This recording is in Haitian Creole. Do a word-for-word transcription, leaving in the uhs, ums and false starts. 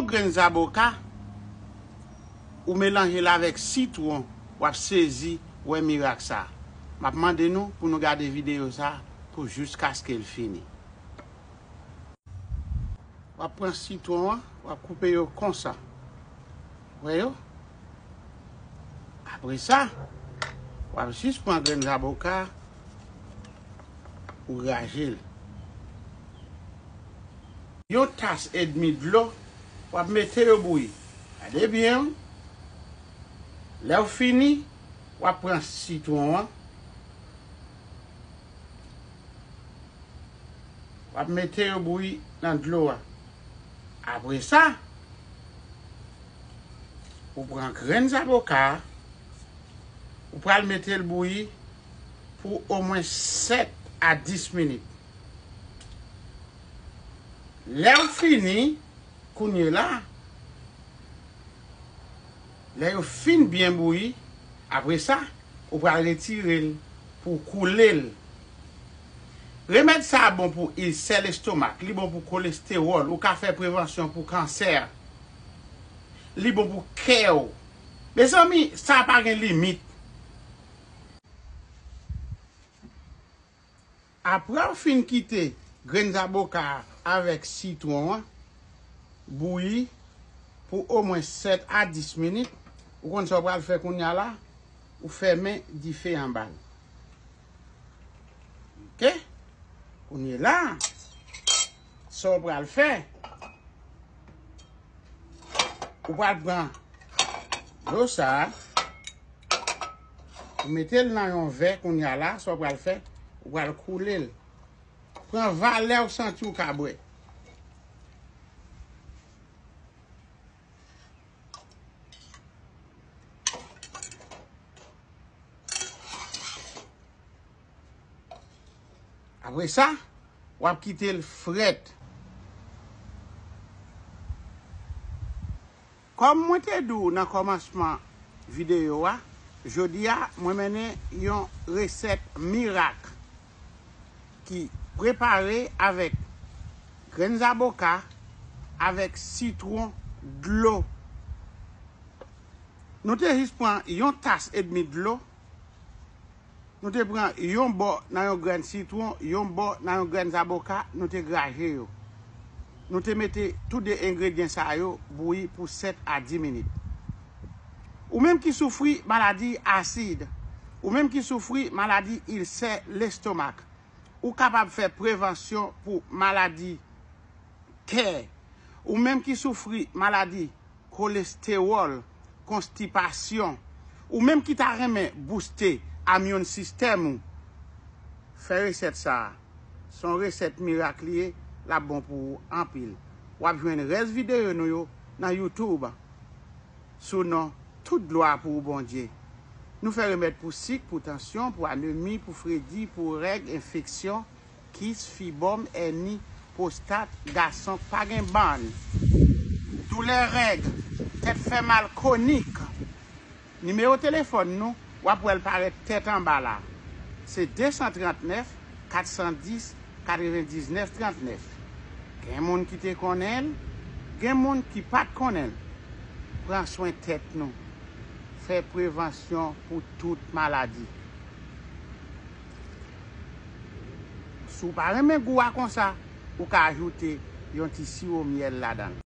grenn zaboka, ou melanje l avèk sitwon, w ap sezi wè mirak sa. M ap mande nou pou nou gade videyo sa pou jiskaske l fini. W ap pran sitwon an, w ap koupe yo konsa. Wè yo? Apre sa, w ap jis pran grenn zaboka, ou raje l. Yon tas edmi dlo, w ap mete yo bouyi. Gade byen, wi. Lè w fini, w ap pran sitwon an, w ap mete yo bouyi nan dlo a. Apre sa, ou pran grenn zaboka a, ou pral mete l bouyi pou omwen sèt a dis minit. Lè w fini, kounye la, lè yo fin byen bouyi, apre sa, ou pral retire l pou w koule l. Remèd sa a bon pou ilsè lestomak, li bon pou kolestewòl, ou ka fè prevansyon pou kansè, li bon pou kè w. Mezanmi, sa pa gen limit. Apre w fin kite grenn zaboka a avèk sitwon an bouyi pou omwen sèt a dis minit, ou konn sa w pral fè kounye a la, ou fèmen dife anba l. Oke? Kounye la, sa w pral fè, ou pral pran dlo sa a, ou mete l nan yon vè kounye a la, sa w pral fè, ou pral koule l. Pran valè w santi w ka bwè. Apre sa, w ap kite l frèt. Kòm mwen te di w nan kòmansman videyo a, jodi a, mwen mennen yon resèt mirak ki prepare avèk grenn zaboka, avèk sitwon, dlo. Nou te jis pran yon tas edmi dlo. Nou te pran yon bò nan yon grenn sitwon, yon bò nan yon grenn zaboka, nou te graje yo. Nou te mete tou de engredyan sa yo bouyi pou sèt a dis minit. Ou menm ki soufri maladi asid, ou menm ki soufri maladi ilsè lestomak, ou kapab fè prevansyon pou maladi kè. Ou menm ki soufri maladi kolestewòl, konstipasyon, ou menm ki ta renmen bouste amyòn sistèm ou, fè resèt sa a. Se yon resèt mirak li ye, l ap bon pou ou anpil. W ap jwenn rès videyo nou yo nan YouTube sou non Tout glwa pou ou, Bondye. Nou fè remèd pou sik, pou tansyon, pou anemi, pou fredi, pou règ, enfeksyon, kis, fibòm, èni, pwostat, gason k pa gen bann, doulè règ, tèt fè mal kwonik. Nimewo telefòn nou, w ap wè l parèt tèt anba la. Se de san trannèf, kat san dis, katrevendiznèf trannèf. Gen moun ki te konnen l, gen moun ki pa t konnen l. Pran swen tèt nou. Fè prevansyon pou tout maladi. Si w pa renmen gou a konsa, ou ka ajoute yon ti siwo myèl ladan l.